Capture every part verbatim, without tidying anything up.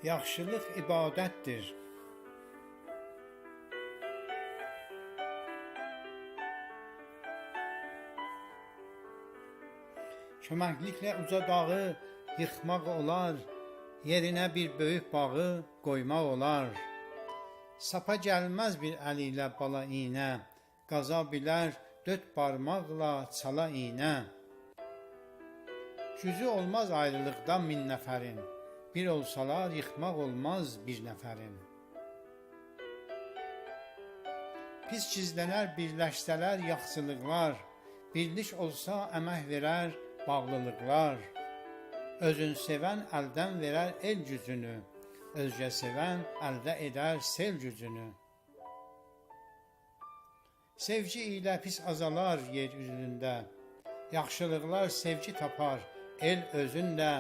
یاخشیلیق عبادتدیر. کؤمکلیکله اوجا داغی ییخماق اولار، یئرینه بیر بؤیوک باغی قویماق اولار. ساپا گلمز بیر الی ایله بالا ایینه، قازا بیلر دؤرد بارماقلا چالا ایینه. گوجو اولماز آیریلیقدا مین نفرین، بیر اولسالار ییخماق اولماز بیر نفرین. پیس گیزلنر، بیرلشسه‌لر یاخشیلیقلار، بیرلیک اولسا امک وئرر باغلیلیقلار. اؤزون سئون الدن وئرر ائل گوجونو، اؤزگه سئون الده ائدر سئل گوجونو. سئوگی ایله پیس آزالار یئر اوزونده، یاخشیلیقلار سئوگی تاپار ائل اؤزونده.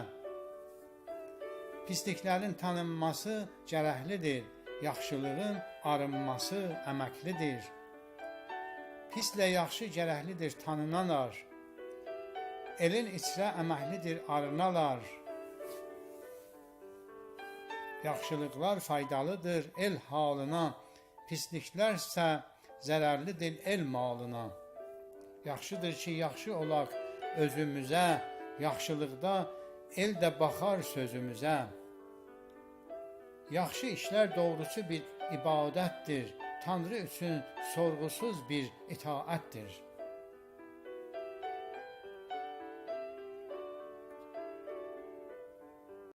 پیسلیکلرین تانینماسی گرکلیدیر، یاخشیلیغین آرینماسی امکلیدیر. پیسله یاخشی گرکلیدیر تانینالار، ائلین ایچره امکلیدیر آرینالار. یاخشیلیقلار فایدالیدیر ائل حالینا، پیسلیکلرسه ضررلیدیر ائل مالینا. یاخشیدیر کی، یاخشی اولاق اؤزوموزه، یاخشیلیقدا ائل ده باخار سؤزوموزه. یاخشی ایشلر دوغروسو بیر عبادتدیر، تانری اوچون سورغوسوز بیر اطاعتدیر.